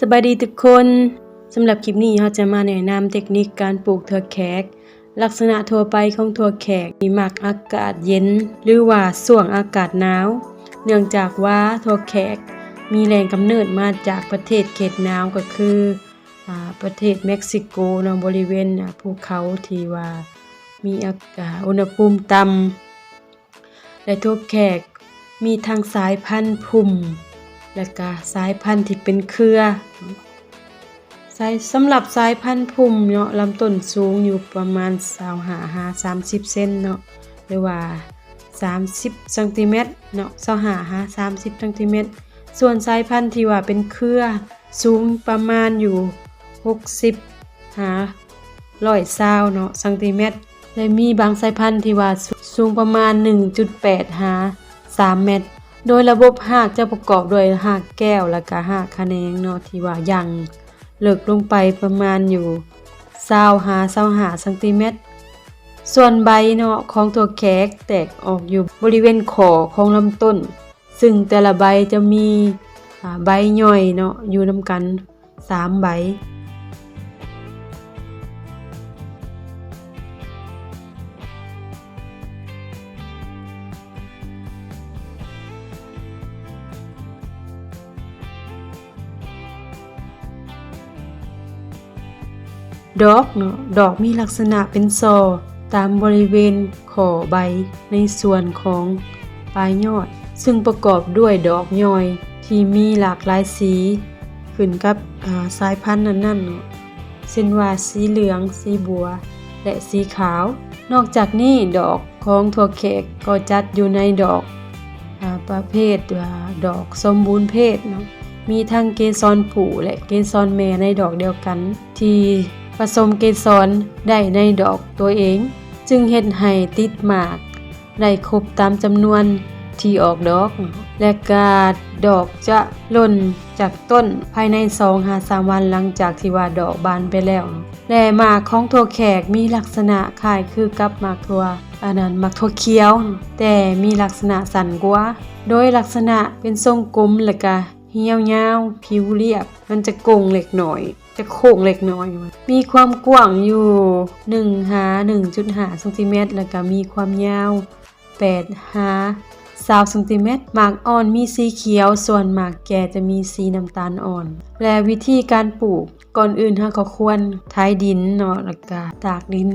ສະບາຍດີທຸກຄົນ, ສຳລັບຄລິບນີ້ເຮົາຈະມາແນະນຳເຕັກນິກການປູກຖົ່ວແຂກ. ລັກສະນະທົ່ວໄປຂອງຖົ່ວແຂກນີ້ມັກອາກາດເຢັນ ຫຼືວ່າຊ່ວງອາກາດໜາວ, ເນື່ອງຈາກວ່າຖົ່ວແຂກມີແຫຼ່ງກຳເນີດມາຈາກປະເທດເຂດໜາວ ກໍຄື ອາ ປະເທດເມັກຊິໂກເນາະ, ບໍລິເວນ ອາ ພູເຂົາທີ່ວ່າມີອາກາດ ອຸນຫະພູມຕ່ຳ. ແລະ ຖົ່ວແຂກມີທັງສາຍພັນພຸ່ມ ແລະກະສາຍພັນທີ່ເປັນເຄືອ. ສາຍ ສຳລັບສາຍພັນພຸ່ມເນາະ, ລຳຕົ້ນສູງຢູ່ປະມານຊາວຫ້າຫາສາມສິບເຊັນເນາະ ຫຼືວ່າສາມສິບຊັງຕີແມັດເນາະ, ຊາວຫ້າຫາສາມສິບຊັງຕີແມັດ. ສ່ວນສາຍພັນທີ່ວ່າເປັນເຄືອ ສູງປະມານຢູ່ຫົກສິບຫາຮ້ອຍຊາວເນາະ ຊັງຕີແມັດ ແລະ ມີບາງສາຍພັນທີ່ວ່າສູງປະມານໜຶ່ງຈຸດແປດຫາສາມແມັດ. ໂດຍລະບົບຮາກຈະປະກອບດ້ວຍຮາກແກ້ວ ແລະກະຮາກຂະແໜງເນາະ ທີ່ວ່າຍັງເລິກລົງໄປປະມານຢູ່ຊາວຫາຊາວຫ້າຊັງຕີແມັດ. ສ່ວນໃບເນາະ ຂອງຖົ່ວແຂກແຕກອອກຢູ່ບໍລິເວນຂໍ້ຂອງລຳຕົ້ນ ຊຶ່ງແຕ່ລະໃບຈະມີ ອາ ໃບຍ່ອຍເນາະ ຢູ່ນຳກັນສາມໃບ. ດອກເນາະ, ດອກມີລັກສະນະເປັນສໍ່ຕາມບໍລິເວນ ຂໍ້ໃບໃນສ່ວນຂອງປາຍຍອດ ຊຶ່ງປະກອບດ້ວຍດອກຍ່ອຍທີ່ມີຫຼາກຫຼາຍສີ ຂຶ້ນກັບ ອາ ສາຍພັນນັ້ນໆເນາະ ເຊັ່ນວ່າ ສີເຫຼືອງ, ສີບົວ ແລະ ສີຂາວ. ນອກຈາກນີ້ ດອກຂອງຖົ່ວແຂກກໍຈັດຢູ່ໃນດອກ ອາ ປະເພດວ່າ ດອກສົມບູນເພດເນາະ, ມີທັງເກສອນຜູ້ ແລະ ເກສອນແມ່ໃນດອກດຽວກັນ ທີ່ປະສົມເກສອນໄດ້ໃນດອກຕົວເອງ ຈຶ່ງເຮັດໃຫ້ຕິດໝາກໄດ້ຄົບຕາມຈຳນວນທີ່ອອກດອກ ແລະ ກະດອກຈະຫຼົ່ນຈາກຕົ້ນພາຍໃນສອງຫາສາມວັນ ຫຼັງຈາກທີ່ວ່າດອກບານໄປແລ້ວ ແລະ ໝາກຂອງຖົ່ວແຂກມີລັກສະນະຄ້າຍຄືກັບໝາກຖົ່ວ ອັນນັ້ນ ໝາກຖົ່ວຂຽວ ແຕ່ມີລັກສະນະສັ້ນກວ່າ ໂດຍລັກສະນະເປັນຊົງກົມ ແລະ ກະຮຽວຍາວ ຜິວລຽບ ມັນຈະໂກ່ງເລັກນ້ອຍ ຈະໂຄ້ງເລັກນ້ອຍ ມີຄວາມກວ້າງຢູ່ໜຶ່ງຫາໜຶ່ງຈຸດຫ້າຊັງຕີແມັດ ແລະ ກະມີຄວາມຍາວແປດຫາຊາວຊັງຕີແມັດ. ໝາກອ່ອນມີສີຂຽວ, ສ່ວນໝາກແກ່ຈະມີສີນ້ຳຕານອ່ອນ. ແລະ ວິທີການປູກ, ກ່ອນອື່ນເຮົາກໍຄວນໄຖດິນເນາະ ແລະ ກະຕາກດິນ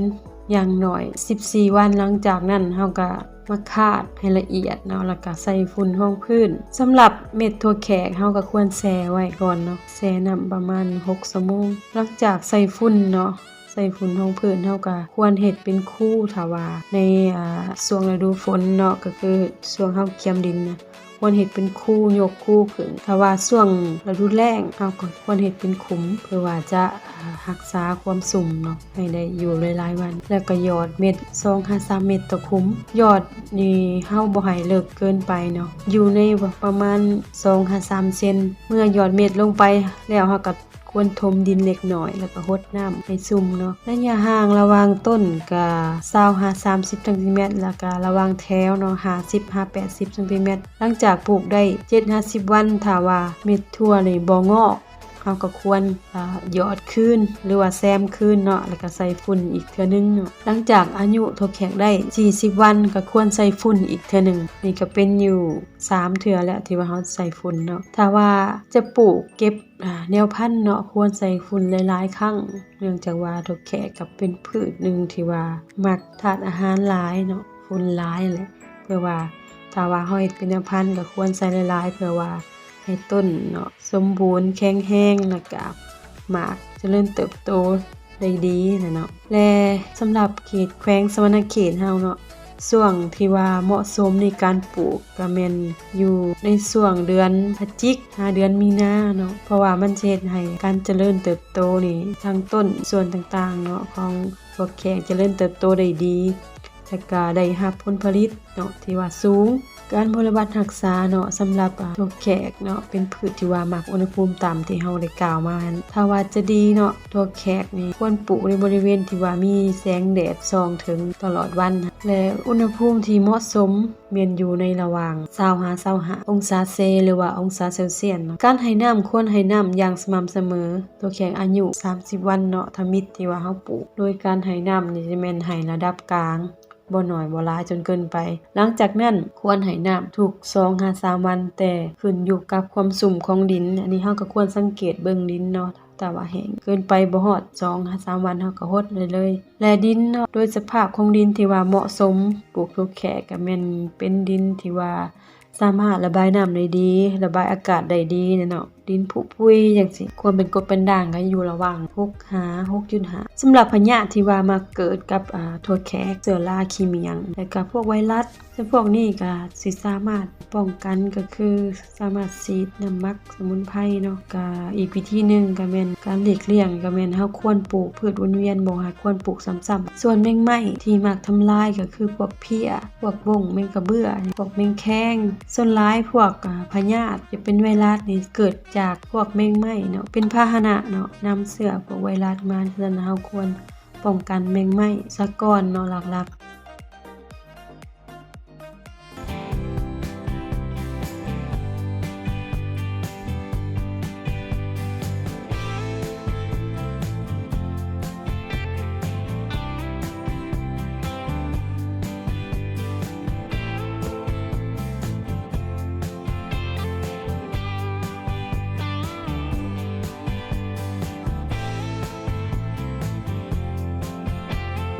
ຢ່າງໜ້ອຍສິບສີ່ວັນ. ຫຼັງຈາກນັ້ນເຮົາກະ ມາຄາດໃຫ້ລະອຽດເນາະ ແລ້ວກະໃສ່ຝຸ່ນຮອງພື້ນ. ສຳລັບເມັດຖົ່ວແຂກ ເຮົາກະຄວນແຊ່ໄວ້ກ່ອນເນາະ, ແຊ່ນ້ຳປະມານຫົກຊົ່ວໂມງ. ຫຼັງຈາກໃສ່ຝຸ່ນເນາະ, ໃສ່ຝຸ່ນຮອງພື້ນ ເຮົາກະຄວນເຮັດເປັນຄູ. ຖ້າວ່າໃນ ອາ ຊ່ວງລະດູຝົນເນາະ ກະຄືຊ່ວງເຮົາກຽມດິນນະ ຄວນເຮັດເປັນຄູ ຍົກຄູຂຶ້ນ. ຖ້າວ່າຊ່ວງລະດູແລ້ງ ເຮົາກໍຄວນເຮັດເປັນຂຸມ ເພື່ອວ່າຈະ ອາ ຮັກສາຄວາມຊຸ່ມເນາະ ໃຫ້ໄດ້ຢູ່ຫຼາຍໆວັນ. ແລ້ວກໍຫຍອດເມັດສອງຫາສາມເມັດຕໍ່ຂຸມ. ຫຍອດນີ້ເຮົາບໍ່ໃຫ້ເລິກເກີນໄປເນາະ, ຢູ່ໃນປະມານສອງຫາສາມເຊັນ. ເມື່ອຫຍອດເມັດລົງໄປແລ້ວ ເຮົາກໍຄວນຖົມດິນເລັກນ້ອຍ ແລ້ວກໍຫົດນ້ຳໃຫ້ຊຸ່ມເນາະ. ໄລຍະຫ່າງລະຫວ່າງຕົ້ນກໍຊາວຫາສາມສິບຊັງຕີແມັດ ແລ້ວກໍລະຫວ່າງແຖວເນາະ ຫ້າສິບຫາແປດສິບຊັງຕີແມັດ. ຫຼັງຈາກປູກໄດ້ເຈັດຫາສິບວັນ ຖ້າວ່າເມັດຖົ່ວນີ້ບໍ່ງອກ ເຮົາກໍຄວນ ອາ ຫຍອດຄືນ ຫຼືວ່າແຊມຄືນເນາະ ແລ້ວກໍໃສ່ຝຸ່ນອີກເທື່ອໜຶ່ງເນາະ. ຫຼັງຈາກອາຍຸຖົ່ວແຂກໄດ້ສີ່ສິບວັນ ກໍຄວນໃສ່ຝຸ່ນອີກເທື່ອໜຶ່ງ. ນີ້ກໍເປັນຢູ່ສາມເທື່ອແລ້ວທີ່ວ່າເຮົາໃສ່ຝຸ່ນເນາະ. ຖ້າວ່າຈະປູກເກັບ ອາ ແນວພັນເນາະ ຄວນໃສ່ຝຸ່ນຫຼາຍໆຄັ້ງ ເນື່ອງຈາກວ່າຖົ່ວແຂກກໍເປັນພືດໜຶ່ງທີ່ວ່າມັກທາດອາຫານຫຼາຍເນາະ, ຝຸ່ນຫຼາຍແຫຼະ. ເພື່ອວ່າຖ້າວ່າເຮົາເຮັດເປັນແນວພັນ ກໍຄວນໃສ່ຫຼາຍໆ ເພື່ອວ່າ ໃຫ້ຕົ້ນເນາະສົມບູນແຂງແຮງ ແລ້ວກະໝາກຈະເລີນເຕີບໂຕໄດ້ດີນະເນາະ. ແລະ ສຳລັບເຂດແຂວງສະຫວັນນະເຂດເຮົາເນາະ ຊ່ວງທີ່ວ່າເໝາະສົມໃນການປູກກະແມ່ນຢູ່ໃນຊ່ວງເດືອນພະຈິກຫາເດືອນມີນາເນາະ, ເພາະວ່າມັນຈະເຮັດໃຫ້ການຈະເລີນເຕີບໂຕນີ້ ທັງຕົ້ນສ່ວນຕ່າງໆເນາະ ຂອງຖົ່ວແຂກຈະເລີນເຕີບໂຕໄດ້ດີ ແລະກະໄດ້ຮັບຜົນຜະລິດ ເນາະ ທີ່ວ່າສູງ. ການບໍລິບັດຮັກສາເນາະ ສຳລັບ ອາ ຖົ່ວແຂກເນາະ ເປັນພືດທີ່ວ່າມັກອຸນຫະພູມຕ່ຳ ທີ່ເຮົາໄດ້ກ່າວມາຫັ້ນ ຖ້າວ່າຈະດີເນາະ ຖົ່ວແຂກນີ້ຄວນປູກໃນບໍລິເວນທີ່ວ່າມີແສງແດດສ່ອງເຖິງຕະຫຼອດວັນ ແລະ ອຸນຫະພູມທີ່ເໝາະສົມ ແມ່ນຢູ່ໃນລະຫວ່າງຊາວຫາຊາວຫ້າອົງສາເຊ ຫຼືວ່າອົງສາເຊລຊຽນເນາະ. ການໃຫ້ນ້ຳ ຄວນໃຫ້ນ້ຳຢ່າງສະໝ່ຳສະເໝີ. ຖົ່ວແຂກອາຍຸສາມສິບວັນເນາະ ທຳອິດທີ່ວ່າເຮົາປູກ ໂດຍການໃຫ້ນ້ຳນີ້ຈະແມ່ນໃຫ້ລະດັບກາງ ບໍ່ໜ້ອຍບໍ່ຫຼາຍຈົນເກີນໄປ. ຫຼັງຈາກນັ້ນຄວນໃຫ້ນ້ຳທຸກສອງຫາສາມວັນ ແຕ່ຂຶ້ນຢູ່ກັບຄວາມຊຸ່ມຂອງດິນ. ອັນນີ້ເຮົາກໍຄວນສັງເກດເບິ່ງດິນເນາະ ຖ້າວ່າແຫ້ງເກີນໄປ ບໍ່ຮອດສອງຫາສາມວັນ ເຮົາກໍຫົດໄດ້ເລີຍ. ແລະ ດິນເນາະ ໂດຍສະພາບຂອງດິນທີ່ວ່າເໝາະສົມ ປູກຖົ່ວແຂກກໍແມ່ນເປັນດິນທີ່ວ່າສາມາດລະບາຍນ້ຳໄດ້ດີ ລະບາຍອາກາດໄດ້ດີເນາະ ດິນຜຸປຸຍຈັ່ງຊີ້. ຄວາມເປັນກົດເປັນດ່າງກໍຢູ່ລະຫວ່າງຫົກຫາຫົກຈຸດຫ້າ. ສຳລັບພະຍາດທີ່ວ່າມັກເກີດກັບ ອາ ຖົ່ວແຂກ ເຊື້ອລາຂີ້ໝ້ຽງ ແລະ ກໍພວກໄວຣັສ ແຕ່ພວກນີ້ກໍຊິສາມາດປ້ອງກັນ ກໍຄືສາມາດສີດນ້ຳໝັກສະໝຸນໄພເນາະ. ກໍອີກວິທີໜຶ່ງກໍແມ່ນການຫຼີກລ່ຽງ ກໍແມ່ນເຮົາຄວນປູກພືດວົນວຽນ ບໍ່ໃຫ້ຄວນປູກຊ້ຳໆ. ສ່ວນແມງໄມ້ທີ່ມັກທຳລາຍກໍຄືພວກເພ້ຍ ພວກບົ້ງ ແມງກະເບື້ອ ພວກແມງແຄງ. ສ່ວນຫຼາຍພວກ ອາ ພະຍາດທີ່ເປັນໄວຣັສນີ້ເກີດຈາກພວກແມງໄມ້ເນາະ ເປັນພາຫະນະເນາະ ນຳເຊື້ອພວກໄວຣັສມາ. ສະນັ້ນເຮົາຄວນປ້ອງກັນແມງໄມ້ສາກ່ອນເນາະ ຫຼັກໆ.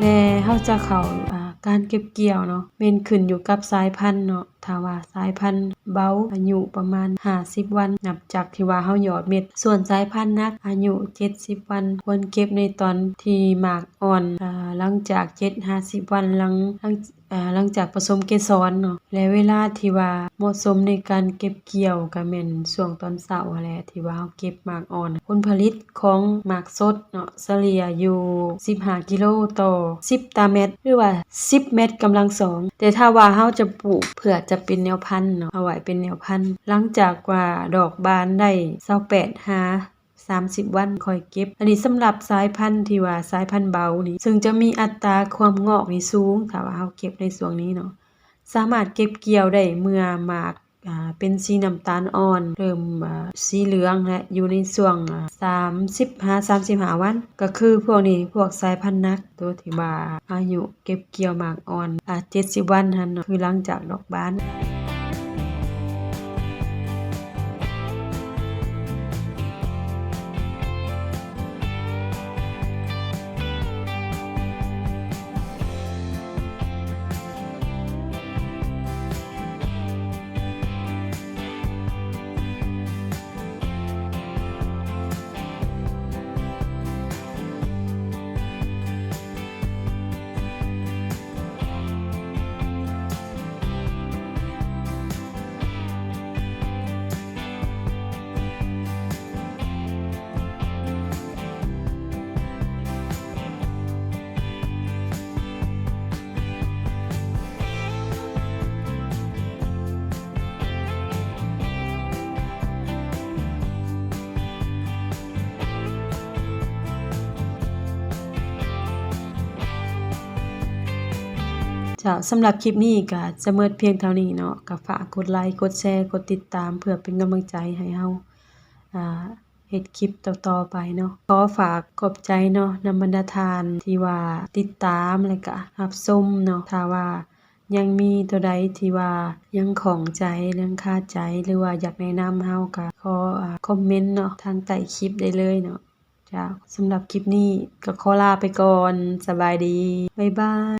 ແລະ ເຮົາຈະເຂົ້າ ອາ ການເກັບກ່ຽວເນາະ ແມ່ນຂຶ້ນຢູ່ກັບສາຍພັນເນາະ. ຖ້າວ່າສາຍພັນເບົາ ອາຍຸປະມານຫ້າສິບວັນ ນັບຈາກທີ່ວ່າເຮົາຫຍອດເມັດ. ສ່ວນສາຍພັນໜັກ ອາຍຸເຈັດສິບວັນ ຄວນເກັບໃນຕອນທີ່ໝາກອ່ອນ ອາ ຫຼັງຈາກເຈັດຫາສິບວັນ ຫຼັງ ຫຼັງ ອາ ຫຼັງຈາກປະສົມເກສອນເນາະ. ແລະ ເວລາທີ່ວ່າເໝາະສົມໃນການເກັບກ່ຽວກໍແມ່ນຊ່ວງຕອນເຊົ້າຫັ້ນແຫຼະ ທີ່ວ່າເຮົາເກັບໝາກອ່ອນ. ຜົນຜະລິດຂອງໝາກສົດເນາະ ສະເລ່ຍຢູ່ສິບຫ້າກິໂລຕໍ່ສິບຕາແມັດ ຫຼືວ່າສິບແມັດກຳລັງສອງ. ແຕ່ຖ້າວ່າເຮົາຈະປູກເພື່ອຈະເປັນແນວພັນເນາະ ເອົາໄວ້ເປັນແນວພັນ ຫຼັງຈາກວ່າດອກບານໄດ້ຊາວແປດຫາສາມສິບວັນຄ່ອຍເກັບ. ອັນນີ້ສຳລັບສາຍພັນທີ່ວ່າສາຍພັນເບົານີ້ ເຊິ່ງຈະມີອັດຕາຄວາມງອກນີ້ສູງ ຖ້າວ່າເຮົາເກັບໃນຊ່ວງນີ້ເນາະ. ສາມາດເກັບກ່ຽວໄດ້ເມື່ອໝາກ ອາ ເປັນສີນ້ຳຕານອ່ອນ ເລີ່ມ ອາ ສີເຫຼືອງ ແລະ ຢູ່ໃນຊ່ວງ ອາ ສາມສິບຫາສາມສິບຫ້າວັນ ກໍຄືພວກນີ້ ພວກສາຍພັນໜັກ ໂຕທີ່ວ່າອາຍຸເກັບກ່ຽວໝາກອ່ອນ ອາ ເຈັດສິບວັນຫັ້ນເນາະ ຄືຫຼັງຈາກດອກບານ. ເຈົ້າ ສຳລັບຄລິບນີ້ກໍຈະໝົດພຽງເທົ່ານີ້ເນາະ. ກໍຝາກກົດໄລ ກົດແຊ ກົດຕິດຕາມ ເພື່ອເປັນກຳລັງໃຈໃຫ້ເຮົາ ອາ ເຮັດຄລິບຕໍ່ໆໄປເນາະ. ຂໍຝາກຂອບໃຈເນາະ ນຳບັນດາທ່ານທີ່ວ່າຕິດຕາມ ແລະກະຮັບຊົມເນາະ. ຖ້າວ່າຍັງມີຕົວໃດທີ່ວ່າຍັງຂ້ອງໃຈ ເລື່ອງຄາໃຈ ຫຼືວ່າຢາກແນະນຳເຮົາ ກະຂໍ ອາ ຄອມເມັນເນາະ ທາງໃຕ້ຄລິບໄດ້ເລີຍເນາະ. ເຈົ້າ ສຳລັບຄລິບນີ້ກໍຂໍລາໄປກ່ອນ. ສະບາຍດີ. ບາຍບາຍ.